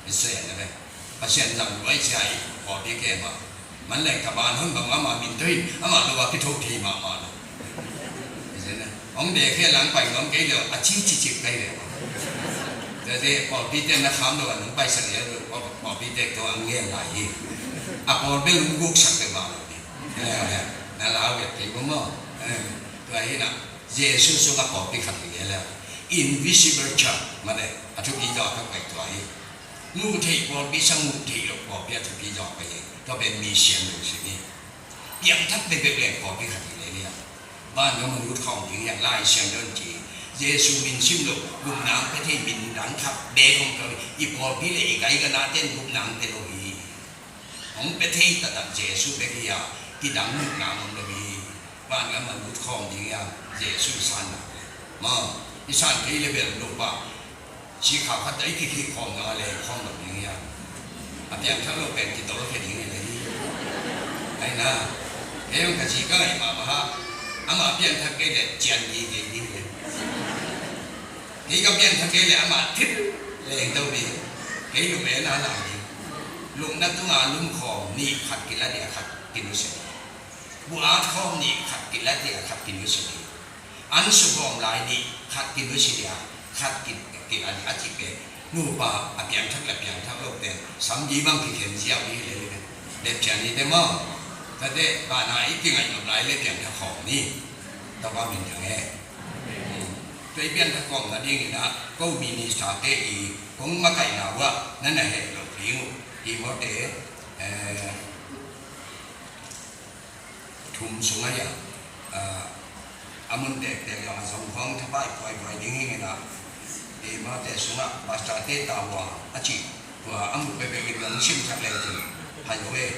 I se na ve. Pasian lam luai cia i kua ve ke ma. Man leng ka ban hon bang amah min to hin amah lo a kitho thei mahmah lo. I se na. Hong de khe lang pai nuam kei lo a ci ci cip kei lo. Tua te pawlpi te na kham lo a nung pai sak lo pawlpi te to ang ngen lai hi. A pawlpi lung guk sak te ma lo hi. Na lau vet kei bo maw. Tua hi na Jesu sungah pawlpi khat hi le. Invisible church mane a thupi zaw a ka pai tua hi. Muh theih pawlpi sang muh theih lo pawlpi a thupi zaw a pai hi. Tua pen mission lo si hi. Piangthak bekbek leng pawlpi khat hi le lia. Vangam a lut khawm ding hian Lai Siangtho in ci. Jesu min sim lo gupna ang pe thei min dang khat bek om lo hi. I pawlpi le i gai gana ten gupna ang pe lo hi. Hong pe thei taktak Jesu bek hi a kidang gupna ang om lo hi. Vangam a lut khawm ding hian Jesu i san nak le. Ma, i san kei le bel lo pa. Sikha khat a i kikhih khawm na le khawm lo ding hiam? A piangthak lo pen kitol khe ding hi le hi. Ai na, kei hong ka zi ka ngaih mahmah a, amah a piangthak kei le cian ni kei ding hi le. Kei ka piangthak kei le amah thip leng to ding. Kei lum e na lai ding. Lumna tunga lum khawm nih khat kila dia khat kinusia. Bu at khawm nih khat kila dia khat kinusia ding. An sukawm lai nih khat kinusia dia khat ki, ki, a, a cih pen nupa a piangthak le piangthak lo pen samdi bang kikhen ziau hi le le. Lepcian hi te maw? Tate bana i kingaih nop lai le piangthak khawm ni. Topa min thang e. Tua i piangthak khawm nadingin ah ko minister te i kong makaihna uh ah na na heh loh ding uh. Timote, eh, Thum sungah a, a mun tektek zong a zong khawng thapai kuaikuai ding hi ngen a, eimate sungah pastor te tawh a ci tua a mu peuhpeuh in zong simsak le cin hai lo e.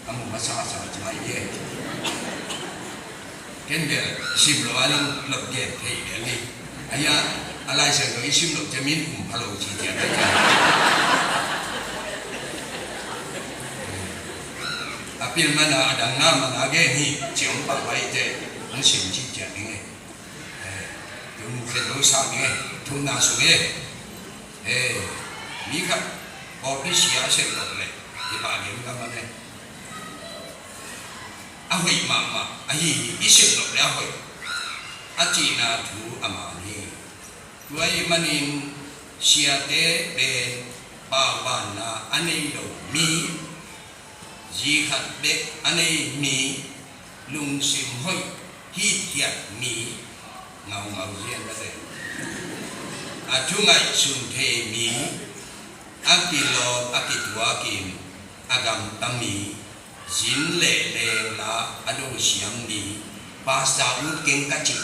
A mu masa sa ci mai e. Ken bel sim lo a zong lop gen thei bel ni. Ahi a, a Lai Siangtho i sim loh ciang min um pha lo ci ciat a ci. A pil man a, a dang na man a gen hi ci hong pah pai te hong sim ci ciat ding e. Eh, tun mu khen lo sa ding e, tun na sung e. Eh, mi khat pawlpi sia a sem loh le i pah lian ka man e. A hoih mahmah ahi hi, i sem loh le a hoih a cihna thu a man hi. Tua ahih manin siate pen paubanna a nei lo mi, zi khat bek a nei mi, lungsim hoih hitkhiat mi, ngaungau zian mate, a thu ngaihsun thei mi, a kilawm a kituakin a gamta mi, zin le lengla a dosiam mi, pastor ut keng ka ci.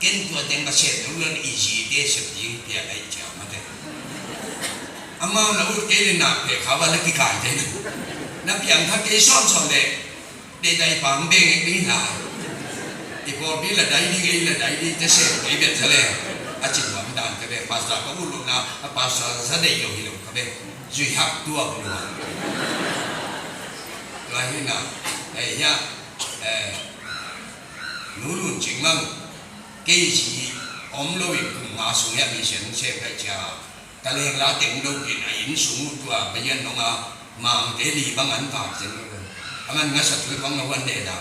Ken tua teng ka sem lo lel i zite sem ding pia lai cia mate. Amau na ut kei le na pia kha va la kikai te na. Na piang kha kei sawnsawn le. Dei dai pang beng ek ding lai. I pawlpi la dai ding, ei la dai ding te sem kei bek sa le. A cin nuam dan ka bek pastor ka ut lo na, a pastor sa dei lo hi lo ka bek. Zui hak tuak lo. Tua hi na. Ei ya. Eh. Nu Lun Cing Mang. Kei zi om lo in kum nga sung hiah mi sian sem ka cia. Ka lengla teng lo in a inn sung uh tua ka yan nong a mangte li bang an vak zen lo. A man ngasa tui bang lo an deda.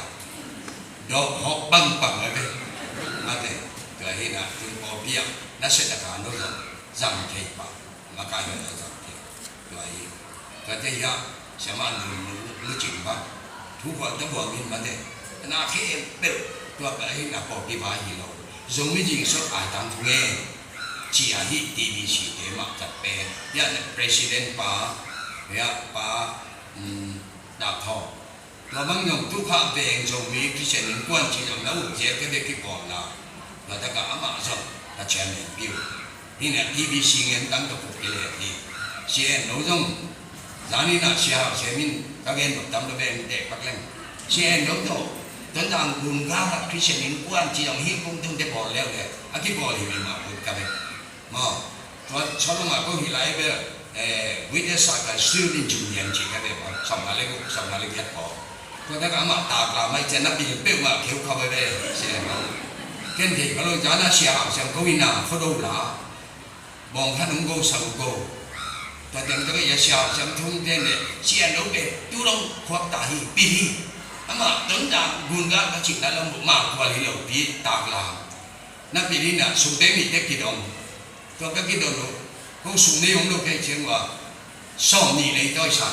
Dawh hawk bang bang lo ve. Mate, tua hi na tun pawlpi ah na set a ka no zang, zang thei pa. Makai na zang thei. Tua hi. Tua te hiah, siamah nu, nu, nu cing bang. Thu khual ta buang in mate. Na khempeuh, tua ka hi na pawlpi vai hi lo. Zomi Zingsot ai tang thu nge. Ci a hi T B C te mah tat pen. Hiah na president pa, hiah pa, um, Dak Thawng. Tua bang zong tu kha veng Zomi Christian Innkuan ci zong na ut zel ka bek kipawlna. Tua takah amah zong ka chairman piu. Hi na T B C ngen tang ka puk kile hi. C N lo zong zani na sia hau sia min ka gen bak tam lo veng tek pak leng. C N lo to. Tonzang Gunga kha Christian Innkuan ci zong hi kung tung te pawl leu le. A kipawl hi mi ma ut ka bek. Maw, tua sawlungah ko hih lai bel, eh, Witness Circle Student Union ci ka bel, sawmnga le guk, sawmnga le giat pawl. Tua tak amah takla mai cian na bil peuhmah kheu kha bebe, sia maw. Ken thei ka lo, zana sia hau siam ko ina, kho do la. Bawng khan hong go, sa go. Tua teng tak ia sia hau siam thung ten le, sia lo be, tu long khuak ta hi, pi hi. Amah, ton ta, gun ga ka cik na long, ma kual hi lo, pi takla. Na pi ding na, sum peng nih tek kidong. Tua ka kidong lo, kong sum nei om lo kei ciang ua, sawm nih lei tawi sa.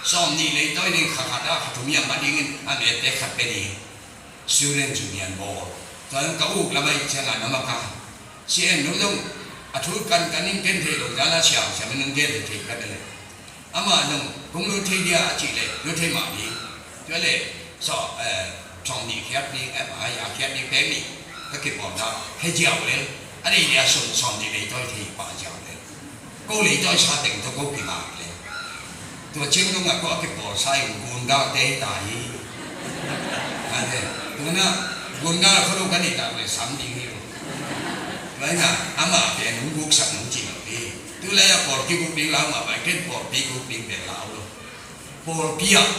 Sawm nih lei tawi ding kha khat a, kha thum hiam a dingin, a mete khat pe ding. Student Union bawl. Tua ka uk lamai ciang a na maka. Si en lo dong, a thu kan kan in ken thei lo, dana siam siam in nung gen thei ka dele. Amah zong kong lut thei dia a cih leh lut thei mah ding. Tua leh sawm, eh, sawm nih khiat ding, eh, a ya khiat ding pek nih ka kipawl na hei ziau lel. A deih dia sawm, sawm nih lei tawi thei pah ziau lel. Ko lei tawi sa teng tawh ko kibak lel. Tua ciang dong a ko a kipawl sa in gun gal te ta hi. Ante, tua na gun gal kho lo ka nih tak leh sam ding hi lo. Tua hi na amah pen hong guksak hong ci lo hi. Tu lai a pawl kiguk ding lau mah pai ken pawl kiguk ding pen lau lo. Pawlpi ah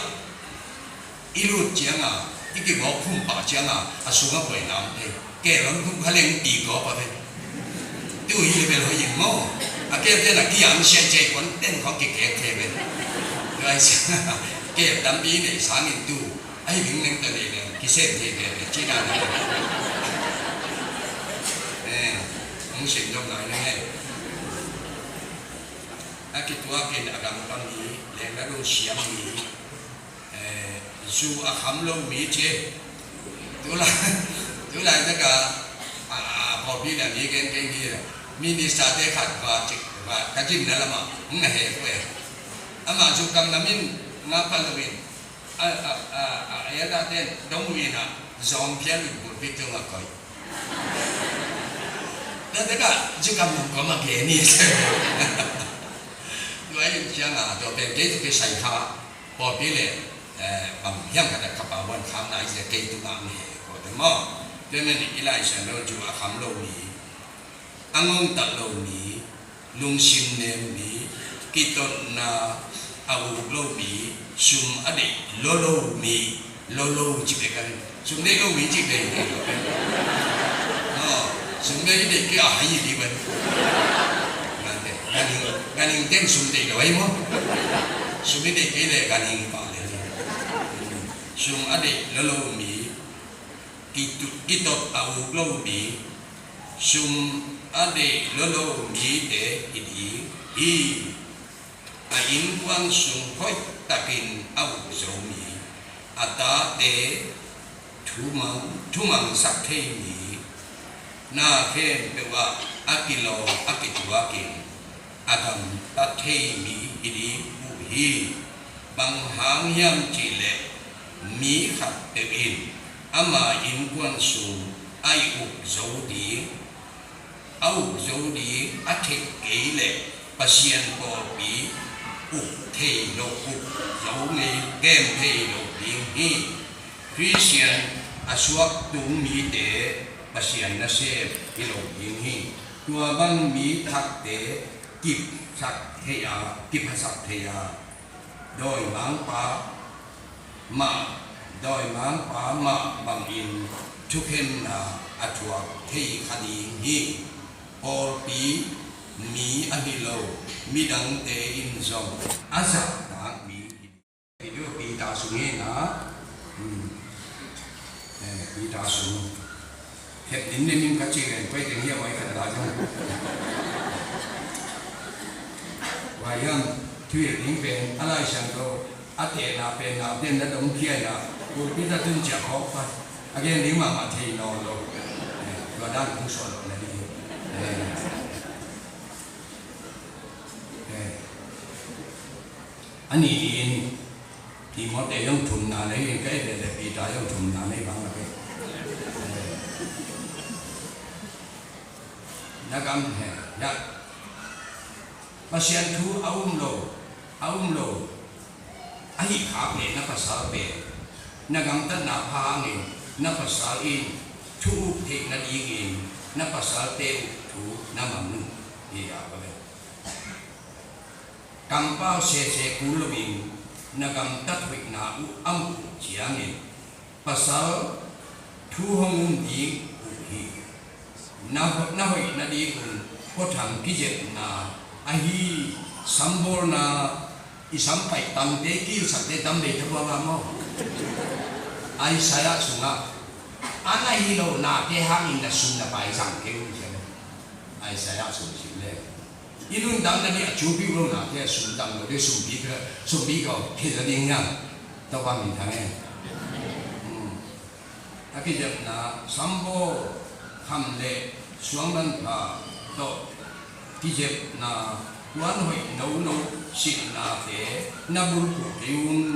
i lut ciang a, i kibawk phum pah ciang a, a sung a buaina om thei. Ke lam phum kha leng pi gawp a ve. Tu hi le bel hoih in maw. A ke pen a kiang sia cei kuan ten khawng kikek thei ve. Tua hi ciang a, ke tampi nei sangin tu. Ahi ding leng ta nei leng kisem thei ve ve. Cina na. Eh, hong sim dong lai leng eh. A kituakin a gamta mi, lengna dong siam mi, eh, zu a kham lo mi ci. Tulai, tulai taka, a, a, pawlpi na mi gen keng hi, minister te khat va cik, va ka cin na lama, hong na he kue. Ama zu kam na min, nga pa lo in, A, a, a, a, a, a, ten dong uh in a, zong phial uh pulpit tungah koih. Tua tekah zikam nong kawm a gen hi. Tua hi ciangah tua pen kei tawh kisai kha pawlpi le, eh, bang hiam khat a kapa huan khamna hi sia kei tungah mi he ko te maw. Tua men i Lai Siangtho cu a kham lo mi, a ngongtat lo mi, lungsim nem mi, kitotna a uk lo mi, sum a deih lo lo mi, lo lo ci bek a, sum deih lo mi ci deih deih lo bek. Aw, sum deih deih kei a hai hi bek. Ngante, ganing, ganing teng sum deih lo ai maw. Sum i deih kei le ganing pa le. Sum a deih lo lo mi, kitu-, kitot a uk lo mi, sum a deih lo lo mite hi ding hi. A innkuan sung hoih takin a uk zo mi, a tate thumang, thumangsak thei mi, na khempeuh ah a kilawm a kituakin a gamtat thei mi hi ding uh hi. Bang hang hiam cihleh mi khatpeuh in ama innkuan sung a i uk zo ding, a uk zo ding a theih kei leh Pasian pawlpi uk thei lo, uk zo ngei kem thei lo ding hi. Khristian a suak tung mite Pasian nasem hi lo ding hi. Tua bang mi thakte kipsak thei a, kiphasak thei a, dawimangpa mah, dawimangpa mah bangin thukhenna a thuak thei kha ding hi. Pawlpi mi ahi lo midangte in zong a zahtak mi hi. Video Peter sung hi na. Hmm. Eh, Peter sung. Khep nin nin nin ka ci len, pai teng hiam ai khat la zong. Vai hiam, thuhilh ding pen, a Lai Siangtho a tehna pen, nauten na dong khia na, pulpit a tun ciah khawk pa. A gen ding mahmah thei nawn lo. Eh, tua dan kong suah lo na ding. Eh. Eh. A ni in, Timote zong thumna nei in, ka et leh Peter zong thumna nei bang a kei. Na gam he, ya. Pasian thu a um lo, a um lo. A hih khak leh na pasal pen, na gamtatna pha hangin, na pasal in thu uk theih nadingin, na pasalte uh thu na mang uh. Hi a ka ve. Kampau sese kul loin na gamtat hoihna uh a muh uh ciangin pasal thu hong um ding uh hi. Na, na hoih nadingun khuatham kizepna ahi, sambawlna, i sampaih tamte, kilsakte tam bei thabuanga maw? Isaiah sungah a na hi lo nate hangin na sum na pai zang kei un, ci a. Isaiah sung sim le. I lungdam na ding a cupi uh lo nate a sum dam lo ding, sumpi ka, sumpi ka, kei za ding hiam? Topa min thang e. Hmm. A kizepna, sambaw, kham le suangdan pha tawh kizepna, kuan hoih no no silhnate na bulphuh kei un.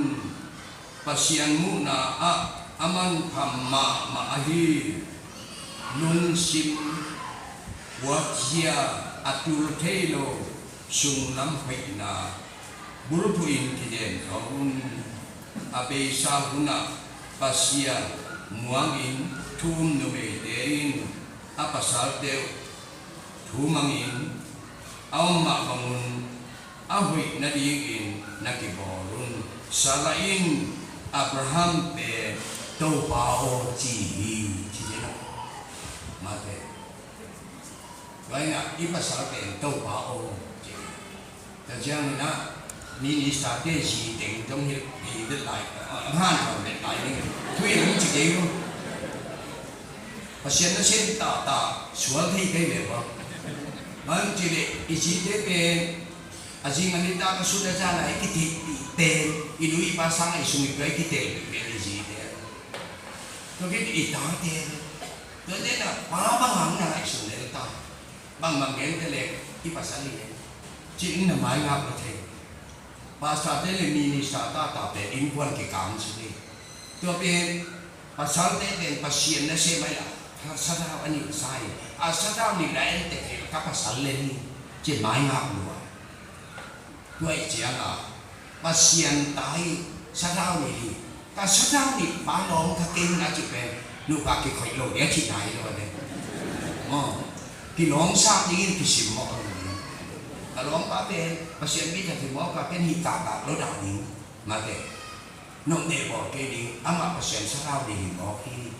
Pasian muhna ah a manpha mahmah ahi, lungsim huatzia a tul thei lo sunglam hoihna bulphuh in kizem zaw un. A beisa hunah Pasian muangin thu um numeite in a pasalte uh thu mangin a om mah bangun a hoih nadingin na kibawl un. Sarah in Abraham pen Topa aw ci hi, ci hi na. Mate. Tua hi na, i pasal pen Topa aw ci hi. Tua ciangin a, minister te zi teng dong hi, hi de lai, a, a han dong de lai ni. Tui lang ci kei lo. Pasian nasem taktak sual thei kei ve ba. Bang ci leh i zite pen a zing a nitak a sut a zan a i kithei pen, i nu i pa sang a i sung i tua i kithei pen i zite. Tua khit i tate. Tua te na pa bang hang na i sung lel ta. Bang bang gen te leh i pasal hi leh. Ci in na mai ngap lo thei. Pastor te le minister tata pen innkuan kikamsak hi. Tua pen pasalte pen Pasian nasem a hi a, sathau a nih sa hi. A sathau nih la en teh ka pasal len hi, ci-in maingak lua. Tua ahih ciangin Pasian ta hi, sathau nih hi. Ka sathau nih pa lawng kha kei un a cih pen nupa kikhoih lo ding a cihna hi lo a ding. Maw, kilawngsak dingin kisimmawh lo ding. Ka lawngpa pen Pasian mi tha hi maw, ka pen hih kahkah lo dah ding. Mate, nopneh bawl kei ding, amah Pasian sathau ding hi mawk hi.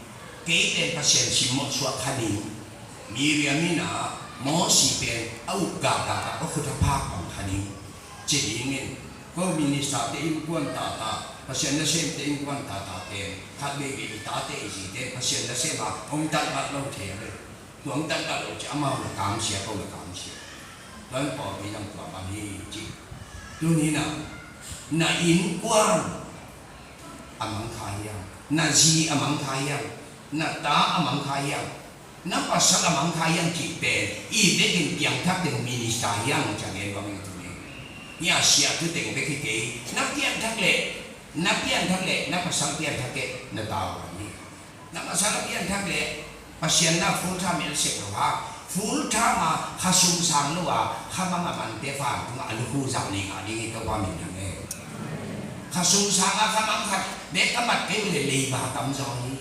Kei pen Pasian simmawh suak kha ding. Miriam in a Mosi pen a uk gahgah a khut a phak bang kha ding. Ci dingin ko minister te innkuan tata, Pasian nasemte innkuan tata pen khat veivei i tate i zite Pasian nasem a hong tanbat lo thei a ve. Tua hong tanbat lo ci amau na kamsia, ko na kamsia. Tua in pawlpi zong tua bang hi ci. Tuni-in a, na innkuan a mang kha hiam, na zi a mang kha hiam, na ta a mang kha hiam, na pasal a mang kha hiam cih pen i vekin piangthak teng minister hiam, ci-a gen bangin tuni. Hih a siah thu teng bek hi kei, na pianthak leh, na pianthak leh na pasal pianthak leh na tau hi. Na pasal a pianthak leh Pasian na full time i sep lo hang, full time a kha sum sang lo a kha mang a mante vantung a lukhu zah ning a ding hi, Topa min thang e. Kha sum sang a kha mang khat bek a mat kei uh leh leiba tamzaw hi.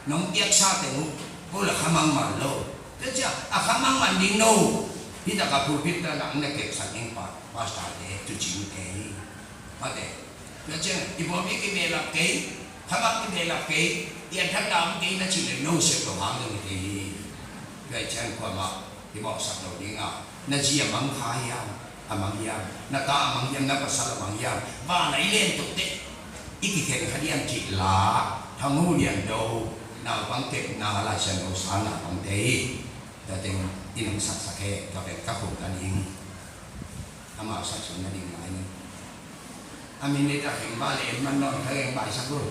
Nong piaksa teng uh ko la kha mang man lo. Tua ciang a kha mang man ding no. Hih tak a pulpit ah na kepsak ding pa, pastor te, tuucing te hi. Mate. Tua ciang i pawlpi kibehlap kei, kha mang kibehlap kei, pianthakna om kei na cih leh no sep lo hang zong hi thei hi. Tua ciang kuamah i mawhsak lo ding a, na zi a mang kha hiam, a mang hiam, na ta a mang hiam, na pasal a mang hiam, van a i len tuk teh i kikhen kha diam cih la, Thang Ho Lian Do naupang tepna Lai Siangtho sang naupangte hi. Tua teng in hong saksak hen, tua pen ka khut a ding. Amau sak sun na ding lai ni. A minute a kheng ba le en man nawn kha leng baisak lo.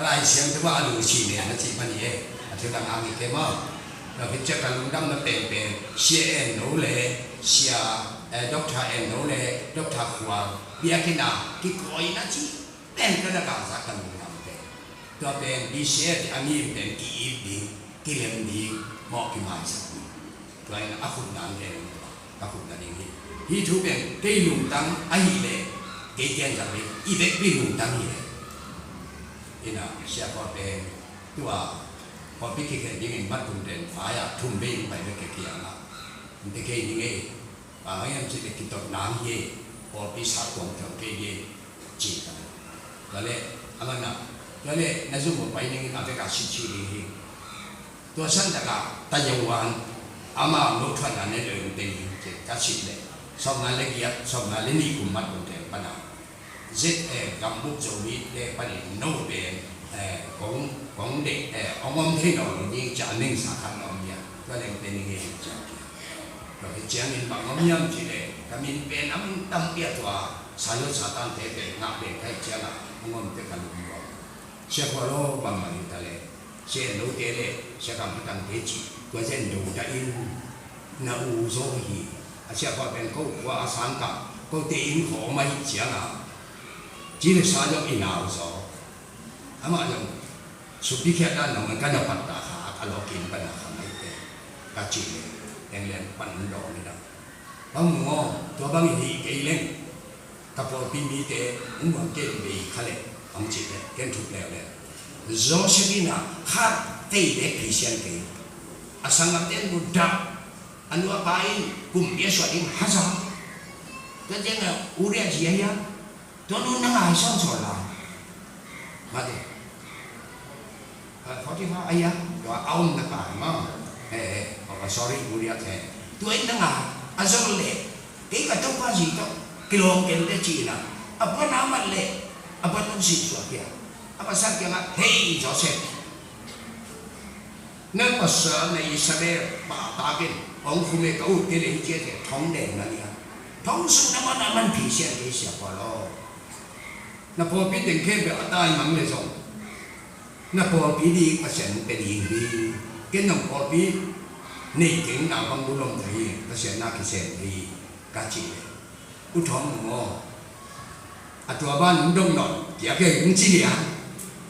Lai Siangtho ah a lungsim e na cih mah hi e. A thu dang hang hi kei maw. Tua khit ciang ka lungdamna penpen Sia En No le Sia, eh, Doctor En No le Doctor Khual biakinn ah kikawina cih pen ka na kangsak ka lungdam pen. Tua pen B C F a mi in pen ki-it ding, kilem ding, mawh kimaisak ding. Tua in a khutna ang gen, ka khutna ding hi. Hih thu pen kei lungtang ahih leh kei kiangah bek, i vekpi lungtang hi leh. Ina, Sia Khual pen tua pawlpi kikhen dingin Mat Kum Ten Fai ah thum vei in pai bek kei kiangah. Nte kei ning ei. Bang hang hiam cih leh kitot nang hi, pawlpi sa tuamtuam kei hi, ci ka. Tua leh, a man a, tua leh na zum uh pai ning in a vek a sit ci ding hi. Tua san tak a, ta yo wan, amau no thuan a ne lo in te hi, ci ka sit leh. Sawmnga le giat, sawmnga le nih kum Mat Kum Ten pan a. Z, eh, gambuk Zomite panin no pen, eh, kong, kong deih, eh, hong om thei nawn lo ding ci a nengsa khat na om hi a, tua leng pen i ngei hi ciang hi. Tua hi ciangin bang om hiam cih leh, ka min pen a min tampi a tua, Zion Satan te pen ngah pen ka hih ciangin hong om te ka lungnuam. Sia Khual aw, bangmah hi ta leh, Sia En No te le Sia Kam Kha Tang te cih tua zen do ta in, na u zaw hi. A Sia Khual pen ko khua a sang kah, kote inn khawm ahih ciangin ci le sa zong i nau zaw. Amah zong supi khiat dan nong ka na pat ta kha, A lawkin pana kha mai te ka cih leh, England pan dawn i dang. Bang mu aw, tua bangin hih kei leng ka pawlpi mite hong muang kei leh bei kha leh, hong cih leh ken thuk leuleu. Joseph in a khat tei leh Khristian kei. A sanggamte in bu dap, a nu a pa in kumpi a suah ding haza. Tua ciangin Uriah zi a hiam? Tua nu na ngai sawnsawn la. Mate. Potiphar a hiam? Tua a omna pa maw. Eh, eh, oh, sorry, Uriah, eh. Tua in na ngai a zawn leh, kei ka Topa zi tawh kilawm kei leh ci-in a, a puan a mat leh a puan hong sih suak hi a, a pasal kiangah, "Hei Joseph, na pasal na Isabel pahtak in hong khum e, ka ut kei leh hih ciat e, thong den na nia. Thong sung na man a man phi sian kei sia kua lo. Na pawlpi teng khempeuh a taimang leh zong na pawlpi ding Pasian hong pia ding hi. Ken zong pawlpi nei keng, naupang bu lom thei hi, Pasian na kisem thei hi," ka cih leh, U Thawng Nung aw, a tua ban hong dong nawn, kiak e hong ci hi a.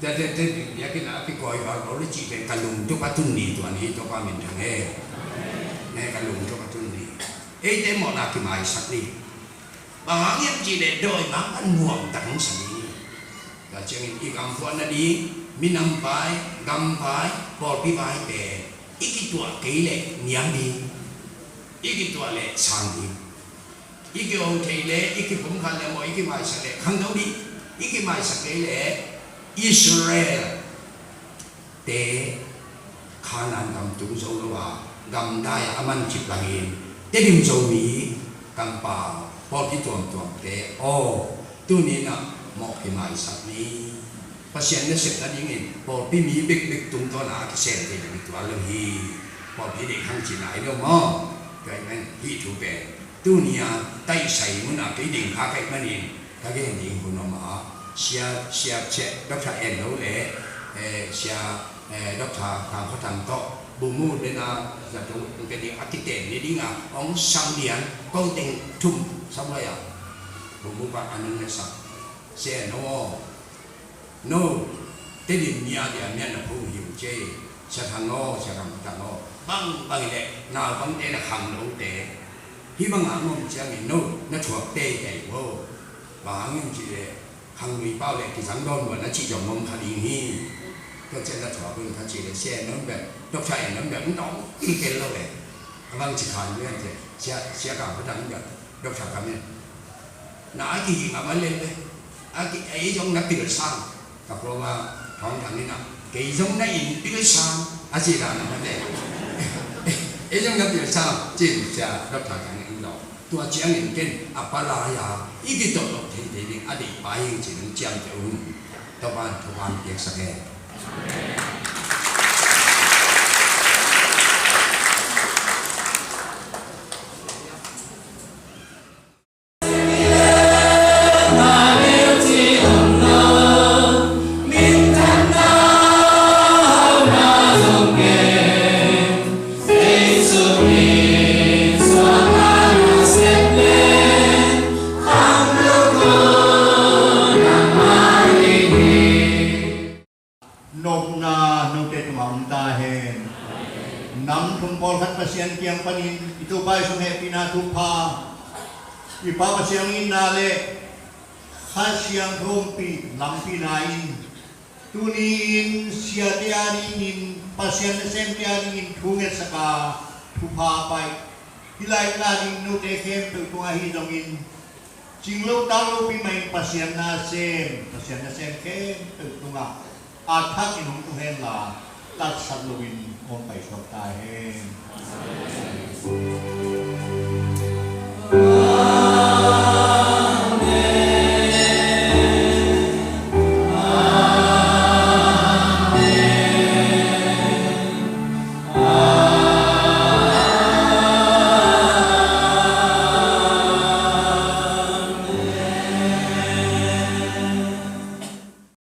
Tua, tua, tua, kiak in a kikawi val lo le cih pen ka lungtup a tun ni tua ni, Topa min thang e. Ne, ka lungtup a tun ni. Eite mawhna kimaisak ni. Bang hang hiam cih leh dawimangpa nuam tak hong sa ni. Tua ciangin i gam phuah nading, minam vai, gam vai, pawlpi vai pen i kituah kei leh niam ding, i kituah leh sang ding. I kihong thei leh, i kipumkhat leh maw, i kimaisak leh khangto ding. I kimaisak kei leh Israel te Kanaan gam tung zo lo a, gamdai ah a man cip langin, Tedim Zomi kampau pawlpi tuamtuamte aw, tuni in ah mawh kimaisak ni. Pasian nasep nadingin pawlpi mi bekbek tungtawn a kisem thei lo hi tuan lo hi. Pawlpi ding hang ci nai lo maw? Tua ahih manin hih thu pen tuni a taisai mun a kei ding kha ka hih manin ka gen ding hun om a, Sia, Sia, Sia Doctor En Lo le, eh, Sia, eh, Doctor Thang Kha Thang tawh bu mu le na zato ka ding a kiten ni ding a, hong sam lian ko teng thum sam lai a, bu mu pa a nung le sa. Sia En Lo aw, no, Tedim mi a dia mi a na phung hi uh ci. Sia Thang aw, Sia Thang, Thang aw, bang bang hi leh naupangte na khang lote hih bang a ngom ciangin no na thuak teitei uh aw. Bang hang hiam cih leh khanglui pau leh kizang dawn uh a na cih zong ngom kha ding hi. Tua ciang na thuak un kha cih leh Sia En Lo bek, Doctor En Lo bek, nong kilkel lo leh a bang ci khan lian ci. Sia, Sia Kang Kha Thang bek, Doctor Kam En. Na a kihing a man lel ve. A ki, ei zong na pil sang. Ka pawlpa Thawng Thang in ah, kei zong na inn pil sang a ci dan a man lel. Ei zong na pil sang ci-in Sia Doctor Thang in lo. Tua ciangin ken a palai a i kitawh loh theithei ding a deih pa hi ing ci-in hong ciamteh un. Topa in thupha hong piaksak hen. Nopna note tungah om ta hen. Nam thum pawlkhat Pasian kiang panin i Topa Jesuh hehpihna thupha, i Pa Pasian itna le Kha Siangtho ompih lampihna in tuni-in siate adingin, Pasian nasemte adingin thu ngetsak a thupha a pai. Hih lai-ah a ding note khempeuh tungah ahi zongin, cing lo tak lopi mah in Pasian na sem, Pasian nasem khempeuh tungah a thakin hong tung henla, tatsat loin hong paisuak ta hen.